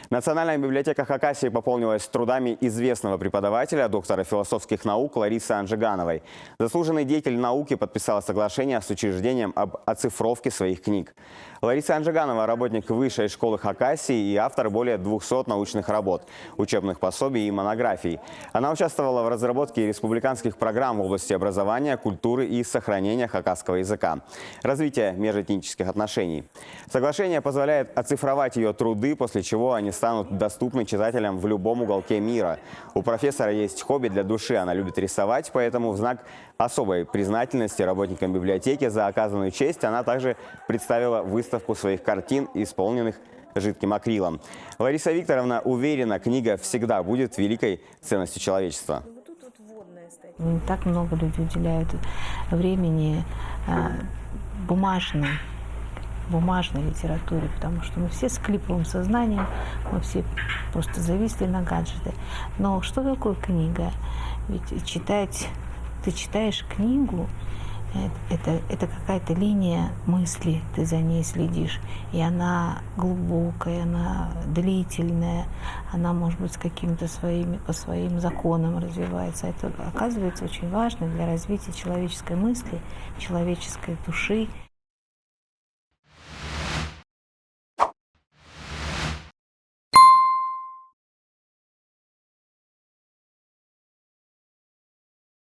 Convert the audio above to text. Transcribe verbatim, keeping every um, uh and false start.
Национальная библиотека Хакасии пополнилась трудами известного преподавателя, доктора философских наук Ларисы Анжигановой. Заслуженный деятель науки подписал соглашение с учреждением об оцифровке своих книг. Лариса Анжиганова — работник Высшей школы Хакасии и автор более двухсот научных работ, учебных пособий и монографий. Она участвовала в разработке республиканских программ в области образования, культуры и сохранения хакасского языка, развития межэтнических отношений. Соглашение позволяет оцифровать её труды, после чего они станут доступны читателям в любом уголке мира. У профессора есть хобби для души, она любит рисовать, поэтому в знак особой признательности работникам библиотеки за оказанную честь она также представила выставку своих картин, исполненных жидким акрилом. Лариса Викторовна уверена, книга всегда будет великой ценностью человечества. Не так много люди уделяют времени, а, бумажной, бумажной литературе, потому что мы все с клиповым сознанием, мы все просто зависли на гаджеты. Но что такое книга? Ведь читать, ты читаешь книгу, э, это, это какая-то линия мысли, ты за ней следишь, и она глубокая, она длительная, она, может быть, с какими-то своими, по своим законам развивается. Это оказывается очень важно для развития человеческой мысли, человеческой души.